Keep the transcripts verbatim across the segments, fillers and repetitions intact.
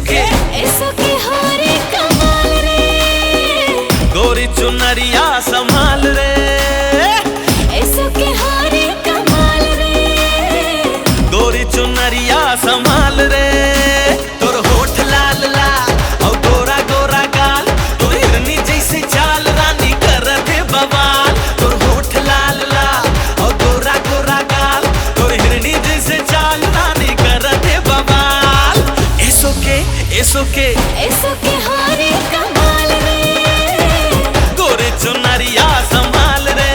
के एसो के हो रे कमाल रे। गोरी चुनरिया संभाल रे। एसो के हो रे कमाल रे। गोरी चुनरिया संभाल रे। तोर होठ लाल लाल और गोरा गोरा गाल, तोर हिरनी जैसे चाल रानी करत हे बवाल। तोर होठ लाल लाल और गोरा गोरा गाल, तोर हिरनी जैसे चाल रानी करत हे बवाल। एसो के, एसो के, एसो के हो रे कमाल रे। गोरी चुनरिया संभाल रे।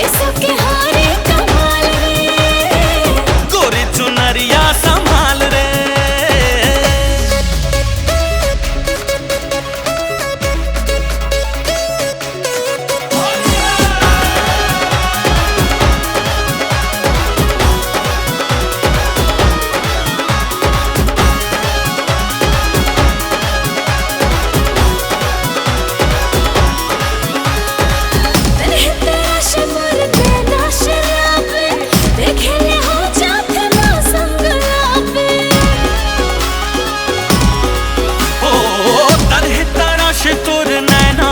एसो के हो रे कमाल रे। गोरी चुनरिया संभाल रे। ओ, तन्हे तराश तोर नैना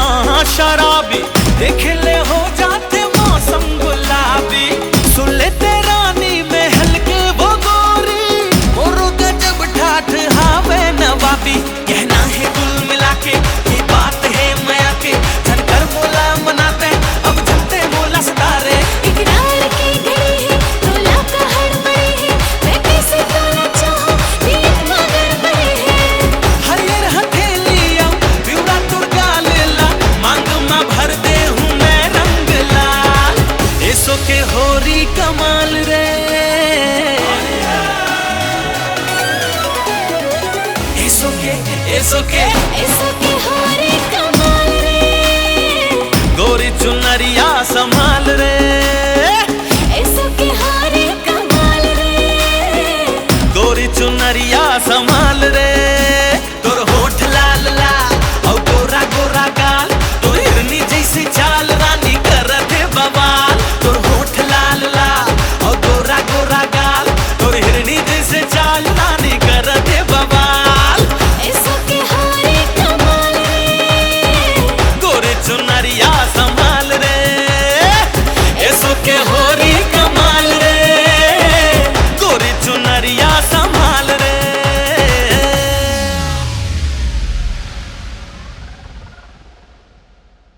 शराबी, देख ले हो जाथे मौसम गुलाबी। सुन ले ते रानी महल के वो गोरी, मोरो गजब ठाठ हावे नवाबी। कहना है कुल मिला के, ये बात है मया के, झन कर मोला मनाते, अब झन ते मोला सता रे। इकरार की घड़ी है, तोला का हड़बड़ी है, मैं कैसे तोला चाहूं, नीयत मा गड़बड़ी है। हरियर हथेली अउ पिवरा तोर गाल ला, मांग मा भर दे हूं मैं रंग लाल। एसो के हो रे कमाल रे। एसो के, एसो के, एसो के हो रे कमाल रे। गोरी चुनरिया संभाल रे। एसो के हो रे कमाल रे। गोरी चुनरिया संभाल